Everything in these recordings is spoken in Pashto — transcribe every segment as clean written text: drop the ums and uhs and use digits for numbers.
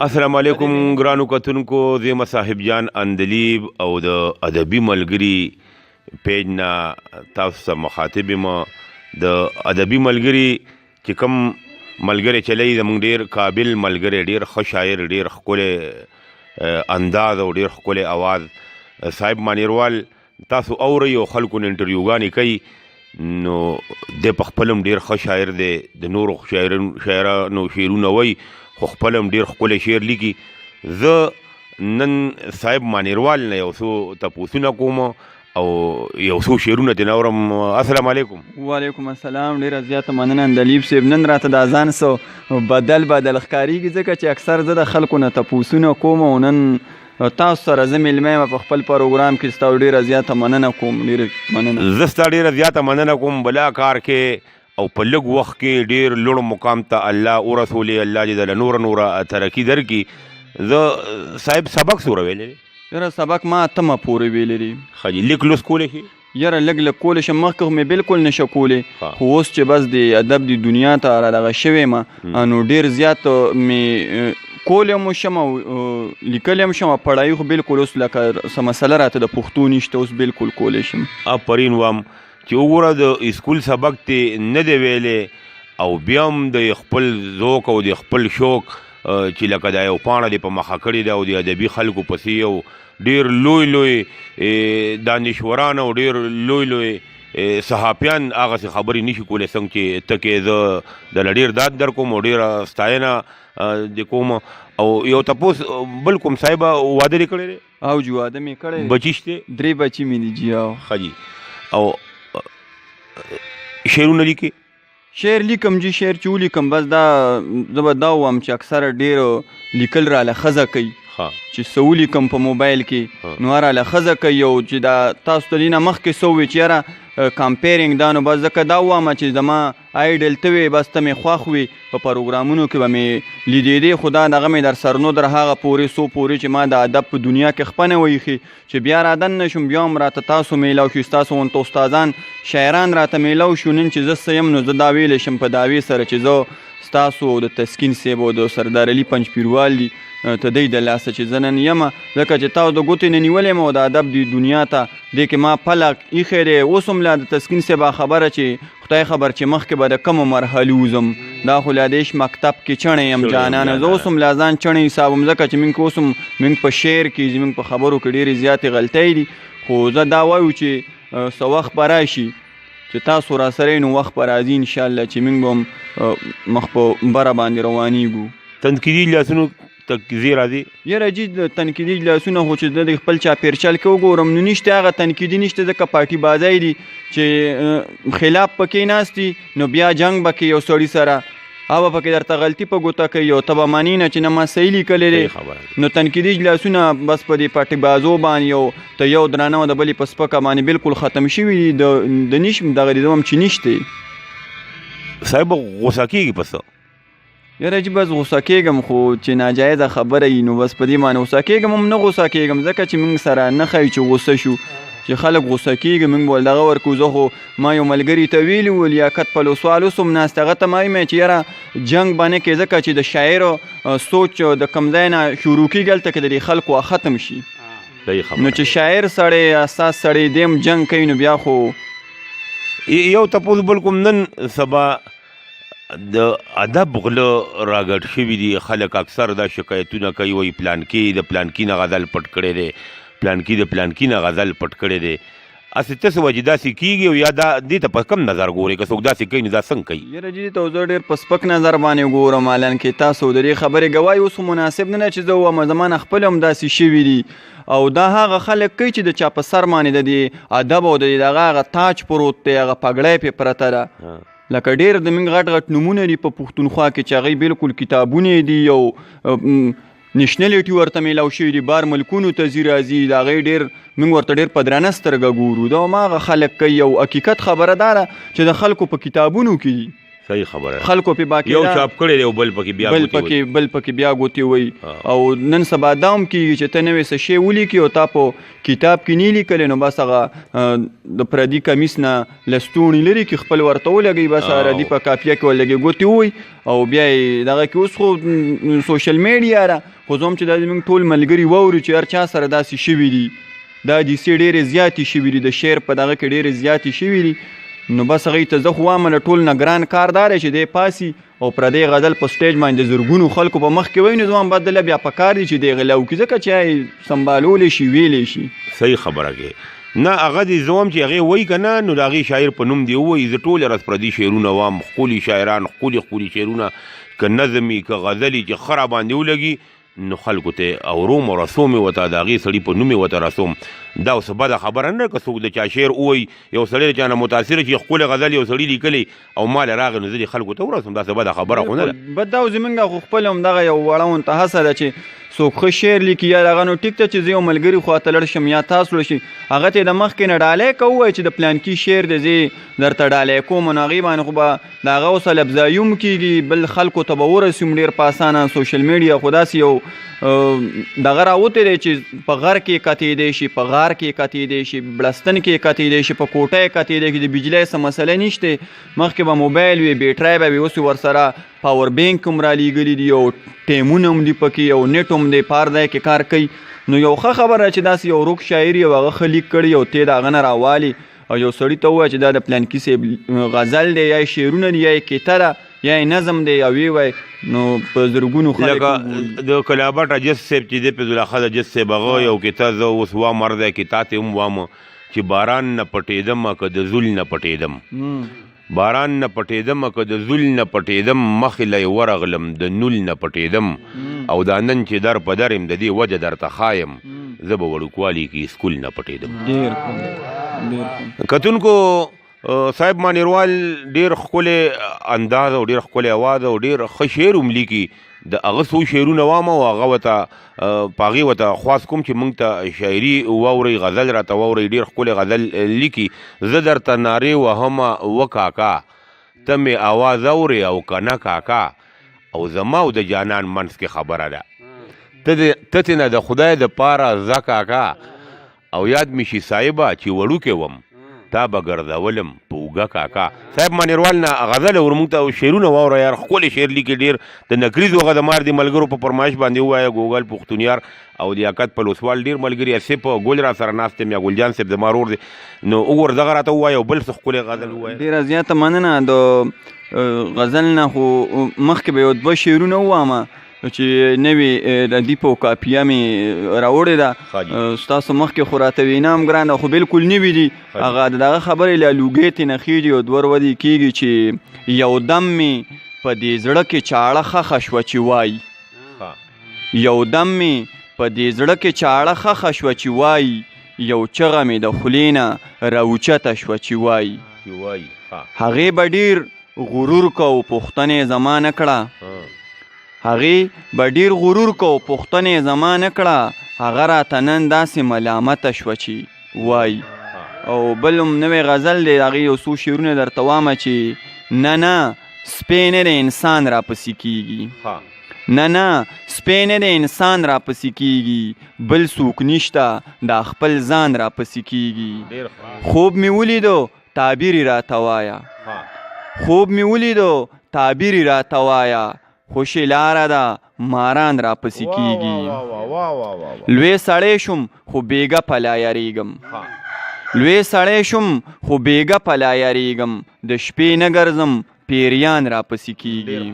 السلام علیکم ګرانو کتونکو، زه صاحب جان اندلیب او د ادبي ملګری پیج نه تاسو ته مخاطب یم. د ادبي ملګری چې کوم ملګری چلی، زمونږ ډیر قابل ملګری، ډیر ښه شاعر، ډیر ښکلی انداز او ډیر ښکلی اواز، صاحب مانیروال تاسو اورئ او خلکو نه انټرویوګانې کوي. نو دی په خپل هم ډیر ښه شاعر دی، د نورو شاعرانو شعرونه وایي، خو خپل هم ډیر ښکلی شعر لیکي. زه نن صاحب مانیروال نه یو څو تپوسونه کوم او یو څو شعرونه ترې اورم. السلام علیکم. وعلیکم السلام، ډیره زیاته مننه اندلیب صاحب. نن راته دا ځان څه بدل بدل ښکاریږي، ځکه چې اکثر زه د خلکو نه تپوسونه کوم او نن تاسو سره زه میلمه یم په خپل پروګرام کې. ستاسو ډیره زیاته مننه کوم، ډیره مننه. زه ستا ډیره زیاته مننه کوم. بلا کار کې او په لږ وخت کې ډیر لوړ مقام ته الله ورسولې، الله دې دله نوره نوره ترقي درکړي. زه صاحب سبق څومره ویلی دی؟ یاره سبق ما اتمه پورې ویلی دی. ښه جي، لیک لوست کولی شي؟ یاره لږ لږ کولی شم، مخکې خو مې بالکل نه شه کولی، خو اوس چې بس د ادب د دنیا ته را دغه شوی ما، نو ډیر زیات مې کولی هم شم او لیکلی هم شم. پړایي خو بالکل اوس لکه څه مسله راته د پښتو نشته، اوس بالکل کولی شم. آفرین وام چې وګوره، د اسکول سبق ته نه دی ویلی او بیا هم د خپل ذوق او د خپل شوق چې لکه دا یو پاڼه دې په مخه کړې ده او د ادبي خلکو پسې یو ډیر لوی لوی دانشوران او ډیر لوی لوی صحافیان هغسې خبرې نشي کولی څنګه چې ته کې. زه دله ډېر داد در کوم او ډېره ستاینه دې کوم. او یو تپوس بل کوم صاحب، واده دې کړی دی؟ او جی، واده مې کړی دی. بچي شته؟ درې بچي مې دي جی. او ښه جي، او شعرونه لیکې؟ شعر لیکم جی، شعر چې ولیکم بس دا زه به دا ووایم چې اکثره ډېر لیکل راله ښځه کوي، چې څه ولیکم په موبایل کې نو راله ښځه کوي. او چې دا تاسو ته دې نه مخکې څه ووایي چې یاره کمپیرینګ دا، نو بس ځکه دا ووایم چې زما آیډل ته وې، بس ته مې خوښ وې، په پروګرامونو کې به مې لیدېدې، خو دا دغه مې در سره نو در هغه پورې څو پورې چې ما د ادب په دنیا کې خپه نه وایښي، چې بیا را دننه شوم، بیا هم راته تاسو میلاو شو، ستاسو غونته استادان شاعران راته میلاو شو. نن چې زه څه یم، نو زه دا ویلی شم په دعوې سره چې زه ستاسو د تسکین صاحب او د سردار علي پنجپیروال دي ته دی د لاسه چې زه نن یم، ځکه چې تاسو د ګوتې نه نیولی یم او د ادب د دنیا ته دې کې ما پله ایښی دی. اوس هم لا د تسکین صاحب خبره چې خدای خبر چې مخکې به د کومو مرحلو وځم، دا خو لا د عشق مکتب کې چڼی یم جانانه. زه اوس هم لا ځان چڼی حسابوم، ځکه چې موږ اوس هم موږ په شعر کې زموږ په خبرو کې ډېرې زیاتې غلطۍ دي، خو زه دا وایو چې څه وخت به راشي چې تاسو را سره یئ، نو وخت به راځي انشاءالله چې موږ به هم مخ په بره باندې روانېږو. تنقیدي لاسونو تکزی راځي؟ یاره جی، د تنقیدي اجلاسونه خو چې زه د خپل چاپېرچل کې وګورم نو نشته، هغه تنقیدي نشته، ځکه پارټي بازی دي چې خلاف پکې ناست دي، نو بیا جنګ به کوي یو سړي سره، هغه به پکې درته غلطي په ګوته کوي او ته به منې نه چې نه ما صحیح لیکلی دی. نو تنقیدي اجلاسونه بس په دې پارټي بازو باندې یو ته یو درانه او د بلې په سپکه باندې بالکل ختم شوي دي. د نش دغه دې زه چې نشته. صاحب غوسه کېږي په څه؟ یاره چې بس غوسه کېږم خو چې ناجایزه خبره یي نو بس په دې باندې غوسه کېږم هم نه غوسه کېږم، ځکه چې موږ سره نه ښایي چې غوسه شو، چې خلک غوسه کېږي موږ به دغه ورکو. زه خو ما یو ملګري ته ویلي وو، لیاقت پلوسوال اوس هم ناست، هغه ته ما ویل چې یاره جنګ به نه کوې، ځکه چې د شاعر سوچ د کوم ځای نه شروع کېږي هلته کې د دې خلکو ختم شي. نو چې شاعر سړی اساس سړی دی هم جنګ کوي نو بیا خو یو تپوس بل کوم. نن سبا د ادب غله راګډ شوي دي، خلک اکثر دا شکایتونه کوي، وایي پلانکي د پلانکي نه غزل پټ کړی دی، پلانکي د پلانکي نه غزل پټ کړی دی. هسې ته څه وایې چې داسې کېږي او یا دا دې ته په کوم نظر ګورې؟ که څوک داسې کوي نو دا څنګه کوي؟ یاره جي، ته زه ډېر په سپک نظر باندې ګورم، حالانکې تاسو د دې خبرې ګواهي اوس خو مناسب نه ده چې زه ووایم، زما نه خپل هم داسې شوي دي. او دا هغه خلک کوي چې د چا په سر باندې د دې ادب او د دې دغه هغه تاج پروت دی، هغه پګړۍ پرې پرته ده. لکه ډېر د موږ غټ غټ نومونه دي په پښتونخوا کې چې هغوی بالکل کتابونه دي او نیشنلټي ورته میلاو شوي دي، بار ملکونو ته ځي راځي، د هغوی ډېر موږ ورته ډېر په درنه سترګه ګورو. دا هماغه خلک کوي. او حقیقت خبره دا ده چې د خلکو په کتابونو کې دي. صحیح خبره. خلکو په باقي یو چاپ کړی دی او بل پکې بیا بل پکې بل پکې بیا ګوتې وایي. او نن سبا دا هم کېږي چې ته نوې څه شی ولیکې او تا په کتاب کې نه لیکلی، نو بس هغه د پردي کمیس نه لستوڼي لري کې خپل ورته ولګوي، بس هغه ردي په کافیه کې ولګوي، ګوتې ووایي او بیا یې دغه کې. اوس خو سوشل میډیا ده، خو زه هم چې دا زموږ ټول ملګري واوري چې هر چا سره داسې شوي دي، دا دیسې ډېرې زیاتې شوي دي، د شعر په دغه کې ډېرې زیاتې شوي دي. نو بس هغوی ته زه خو وایم له ټول نه ګران کار دا دی چې دی پاسي او پردی غزل په سټیج باندې زرګونو خلکو په مخ کې وایي، نو زما بد له بیا پکار دي چې دی غلا وکړي، ځکه چې یې سمبالولی شي، ویلی شي. صحیح خبره کې نه، هغه دې زه وایم چې هغې وایي که نه، نو د هغې شاعر په نوم دې ووایي. زه ټوله ورځ پردي شعرونه وام، ښکلي شاعران، ښکلي ښکلي شعرونه، که نظم وي که غزل وي، چې ښه راباندې ولګي نو خلکو ته اوروم او رسوم یې ورته، د هغې سړي په نوم یې ورته رسوم. دا اوس بده خبره نه ده که څوک د چا شعر ووایي، یو سړی د چا نه متاثر شي، ښکلی غزل یو سړي لیکلی او ما له راغی، نو زه دې خلکو ته ورسوم، دا څه بده خبره خو نه ده. بد دا زمونږ خو خپل هم دغه یو وړه غونته هڅه ده چې څوک ښه شعر لیکي یا دغه، نو ټیک ده چې زه یو ملګري خواته لاړ شم یا تاسو لاړ شي، هغه ته د مخکې نه ډالۍ که ووایي چې د پلانکي شعر دی زه درته ډالۍ کوم، نو هغې باندې خو به د هغه اوسه لفظایي هم کېږي، بل خلکو ته به ورسي هم ډېر په اسانه. سوشل میډیا خو داسې یو دغه راوتی دی چې په غر کې کتېدی شي، په غار کې کتېدی شي، بړستن کې کتېدی شي، په کوټه کې کتېدی شي، د بجلۍ څه مسله نشته. مخکې به موبایل وي، بیټرۍ به وي، اوس یې ورسره پاور بینک هم رالیږلي دي او ټیمونه هم دي پکې او نېټ هم دی، په هر ځای کې کار کوي. نو یو ښه خبره چې داسې یو روک شاعر یو هغه ښه لیک کړي او ته د هغه نه راوالي او یو سړي ته ووایه چې دا د پلانکي صاحب غزل دی یا یې شعرونه دي یا یې کیته ده یا یې نظم دی او ویې وایي، نو په زرګونو خلک لکه د کلابټ اجس صاحب چې دی، فضل اخد اجس صاحب، هغه یو کیته زه اوس وام، هر ځای کې تا ته هم وام چې باران نه پټېدم که د زول نه پټېدم، باران نه پټېدم که د زول نه پټېدم، مخې له یې ورغلم د نول نه پټېدم، او دا نن چې در په در یم د دې وجه درته ښایم، زه به وړوکوالي کې سکول نه پټېدم. ډېر ښه. کتونکو صاحب مانیروال ډېر ښکلی انداز او ډېر ښکلی اواز او ډېر ښه شعر هم لیکي. د هغه څو شعرونه وامه او هغه ورته په هغې ورته خواست کوم چې موږ ته شاعري واورئ، غزل راته واورئ، ډېر ښکلی غزل لیکي. زه درته نارې وهمه وکاکا، ته مې اواز اورې او که نه کاکا، او زما او د جانان منځ کې خبره ده، ته ترېنه د خدای دپاره ځه کاکا. او یاد مې شي صاحبه چې وړوکی وم، تا به ګرځولم په اوږه کاکا. صاحب مانیروال نه غزل اور موږ ته شعرونه واوره یار، ښکلی شعر لیکي ډېر. د نکریزو هغه د مار دې ملګرو په فرمایش باندې ووایه، ګوګل پښتونیار او لیاقت پلوسوال ډېر ملګري، اصف ګل را سره ناست دی، میا ګل جان صاحب زما ورور دی، نو وګوره دغه راته ووایه او بل څه ښکلی غزل ووایه. ډېره زیاته مننه. د غزل نه خو مخکې به یو دوه شعرونه ووامه چې نوې ردیف او کاپیه مې راوړې ده، ستاسو مخکې خو راته وینا هم ګرانه، خو بالکل نوې دي. هغه د دغه خبرې له لوګۍ ترې نه خېږي او دوه ورځې کېږي چې یو دم مې په دې زړه کې چاړه ښخه شوه چې وایي، یو دم مې په دې زړه کې چاړه ښخه شوه چې وایي، یو چغه مې د خولې نه راوچته شوه چې وایي. هغې به ډېر غرور کو، پوښتنه یې زما نه کړه، هغې به ډېر غرور کو، پوښتنه یې زما نه کړه، هغه راته نن داسې ملامته شوه چې وایي. او بل هم نوی غزل دی، هغې یو څو شعرونه درته وامه چې نه نه سپی نه دی انسان راپسې کېږي، نه نه سپی نه دی انسان راپسې کېږي، بل څوک نشته دا خپل ځان راپسې کېږي. خوب مې ولیدو تعبیر یې راته وایه، خوب مې ولیدو تعبیر یې راته وایه، خوشې لاره ده ماران راپسې کېږي. لوی سړی شوم خو بېګه په لا یارېږم، لوی سړی شوم خو بېګه په لا یارېږم، د شپې نه ګرځم پیریان راپسې کېږي.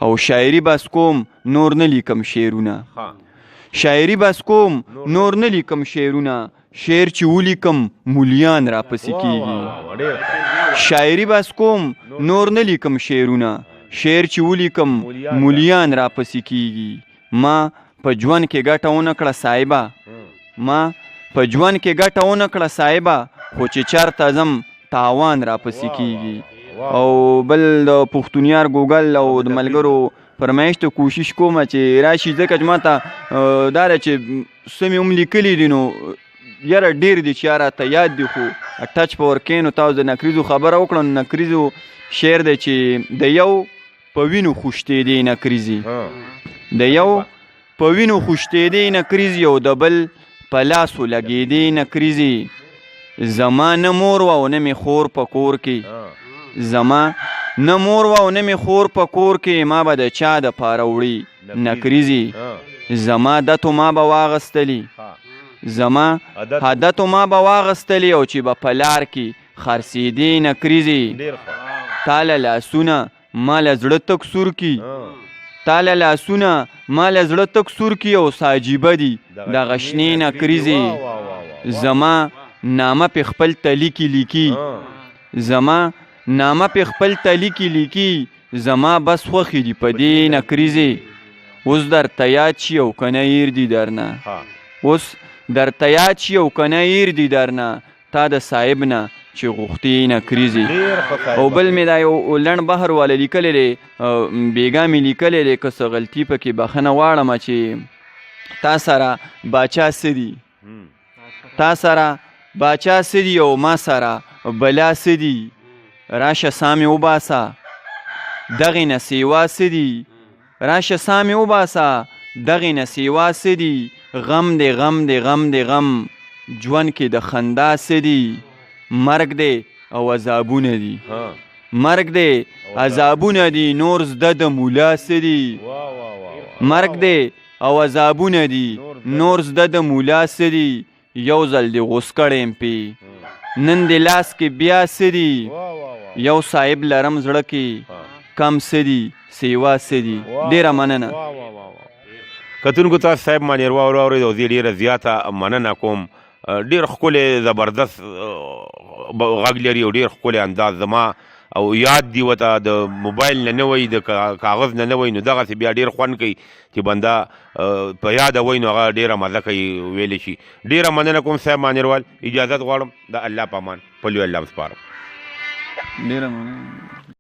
او شاعري بس کوم نور نه لیکم شعرونه، شاعري بس کوم نور نه لیکم شعرونه، شعر چې ولیکم مولیان راپسې کېږي. شاعري بس کوم نور نه لیکم شعرونه، شعر چې ولیکم مولیان راپسې کېږي. ما په ژوند کې ګټه ونه کړه صاحبه، ما په ژوند کې ګټه ونه کړه صاحبه، خو چې چېرته ځم تاوان راپسې کېږي. او بل د پښتونیار ګوګل او د ملګرو فرمایش ته کوشش کوم چې راشي، ځکه چې ما ته دا ده چې څه مې هم لیکلي دي، نو یاره ډېر دي چې راته یاد دي، خو ټچ په ورکې. نو تاسو د نکریزو خبره وکړه، نو نکریزو شعر دی چې د یو په وینو خوشتېدې نکریزې، د یو په وینو خوشتېدې نکریزې او د بل په لاسو لګېدې نکریزې. زما نه مور وه او نه مې خور په کور کې، زما نه مور وه او نه مې خور په کور کې، ما به د چا د پاره وړي نکریزې. زما دتو ما به واغستلي، زما عادتو ما به واغستلي او چې به په لار کې خرڅېدې نکریزې. تاله لاسونه ما له زړه تک سور کي، تاله لاسونه ما له زړه تک سور کي او ساجیبه دي دغه شنې نکریزې. زما نامه په خپل تلي کې لیکي، زما نامه په خپل تلي کې لیکي، زما بس خوښې دي په دې نکریزې. اوس درته یاد شي او که نه هېر دي درنه، اوس درته یاد شي او که نه هېر دي درنه، تا د صاحب نه چې غوښتې نکریزې. او بل مې دا یو لنډ بحر والا لیکلی دی، بېګا مې لیکلی دی، که څه غلطي پکې بښنه غواړم، چې تا سره باچا څه دي، تا سره باچا څه دي او ما سره بلا څه دي، راشه سا مې وباسه دغې نه سیوا څه دي، راشه سا مې وباسه دغې نه سیوا څه دي، غم دی غم دی غم دی غم، ژوند کې د خندا څه دي، مرګ دی او عذابونه دي، مرګ دی عذابونه دي، نور زده د مولا څه دي، مرګ دی او عذابونه دي، نور زده د مولا څه دي، یو ځل دې غوڅ کړی یم پې، نن دې لاس کې بیا څه دي، یو صاحب لرم زړه کې، کم څه دي سیوا څه دي. ډېره مننه. کتونکو تاسو صاحب مانیروا واورېد او زه ډېره زیاته مننه کوم. ډېر ښکلی زبردست غږ لري او ډېر ښکلی انداز زما او یاد دی ورته، د موبایل نه نه وایي، د کاغذ نه نه وایي، نو دغسې بیا ډېر خوند کوي چې بنده په یاده وایي، نو هغه ډېره مزه کوي ویلی شي. ډېره مننه کوم صاحب مانیروال، اجازت غواړم، د الله په امان، په لوی الله مو سپارم. ډېره مننه.